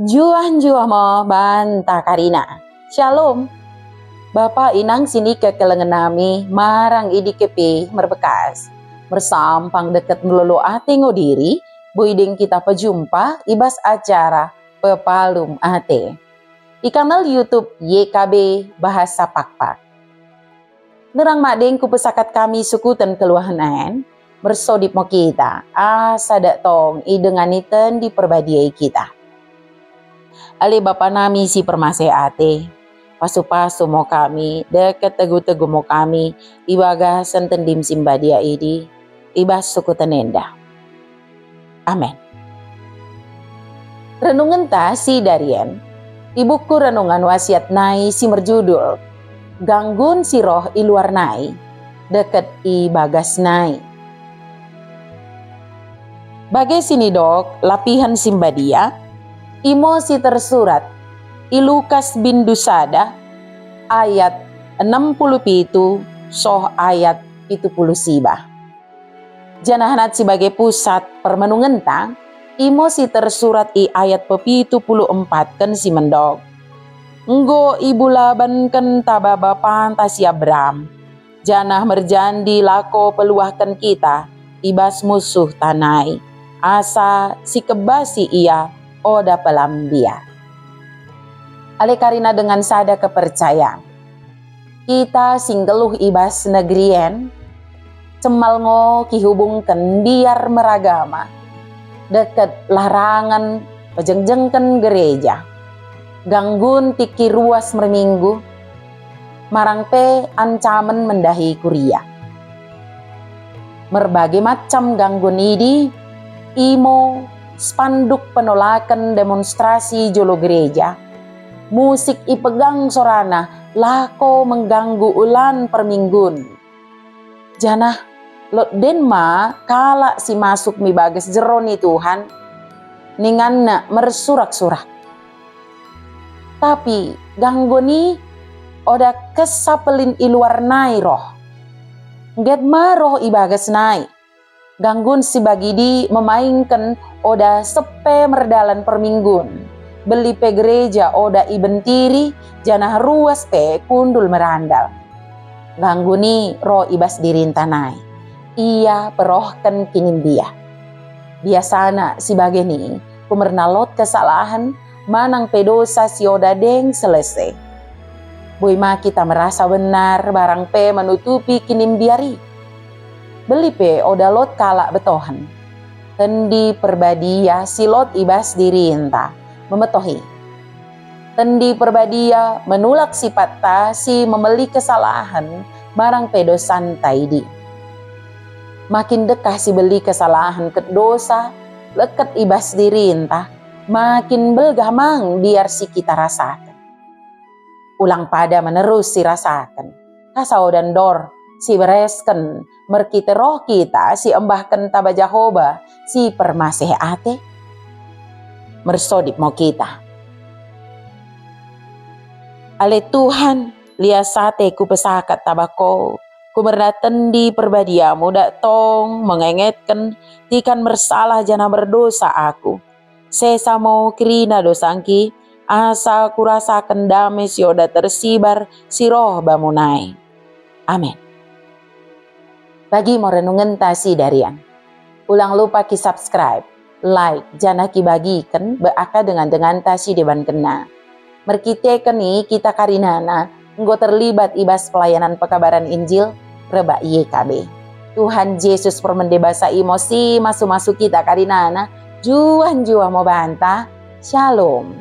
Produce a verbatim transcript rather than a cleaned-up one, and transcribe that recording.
Njuah-njuah mo banta karina. Shalom. Bapa inang si nikekelengen nami marang i dike pe merbekas. Mersampang deket melolo ate ngo diri, boi deng kita pejumpa i bas acara Pepalum Ate i kanal YouTube Y K B Bahasa Pakpak. Nerang madeng kupesakat kami sukuten keluahen en, mersodip mo kita, asa dak tong idengani Tendi Perbadia i kita. Ale Bapa nami si permaseh ate, pasu-pasu mo kami, deket tegu-tegu mo kami, i bagasen Tendim si mbadia idi, i bas sukuten enda. Amen. Renungenta si darien i buku Renungan Wasiat nai si merjudul Ganggun si Roh i Luar Nai, Deket i Bagas Nai. Bage si nidok lapihen si mbadia, imo si tersurat i Lukas bindu sada ayat enem puluh pitu soh ayat pitu puluh siba. Janah nat si bage pusat permenungenta, imo si tersurat i ayat pepitu puluh empatken si mendok, "Enggo ibulabanken taba bapanta si Abraham, janah merjandi lako peluahken kita i bas musuhta nai, asa sikebasi ia oda pelambiar." Ale karina dengan sada kepercayan. Kita si nggeluh i bas negeri en, cemal ngo kihubungken mbiar meragama, deket larangen pejengjengken gereja, ganggun tiki ruas merminggu, marang pe ancamen mendahi kuria. Merbage macam ganggun idi, imo, spanduk penolaken demonstrasi jolo gereja, musik ipegang sorana lako mengganggu ulan perminggun. Janah lot den ma kalak si masuk mi bages jero ni Tuhan, ninganna mersurak-surak. Tapi ganggun i oda kesa pelin i luar nai roh. Ngget ma roh i bages nai. Ganggun si bagidi memaingken oda sepe merdalan perminggun. Beli pe gereja oda ibentiri, janah ruas pe kundul merandal. Ganggun i roh i bas dirinta nai. Ia perohken kinimbiar. Biasana si bage ni, kumerna lot kesalahen, manang pe dosa si oda deng selese. Boi ma kita merasa benar barang pe menutupi kinimbiar i. Beli pe oda lot kalak betohen. Tendi Perbadia si lot i bas dirinta memetohi. Tendi Perbadia menulak sipatta si memeli kesalahen barang pe dosanta idi. Makin dekah si beli kesalahen ket dosa leket i bas dirinta, makin belgah mang biar si kita rasaken. Ulang pada menerus si rasaken. Kasa oda ndor si beresken merkite roh kita si embahken taba Jahoba si permaseh ate? Mersodip mo kita. Ale Tuhan, lias ate kupesakat taba Ko, kumerna Tendi Perbadiamu dak tong mengengetken tikan mersalah janah merdosa aku. Sesa mo kerina dosangki, asa kurasaken dame si oda tersibar si roh bamu nai. Amin. Bagi mo renungenta si darian. Ulang lupa ki subscribe, like, janah kibagiken be aka dengan-denganta si deban kena. Merkiteken i kita karinana enggo terlibat i bas pelayanan pekabaran Injil rebak Y K B. Tuhan Jesus permende basa imo si masu-masu kita karinana, juah-juah mo banta. Shalom.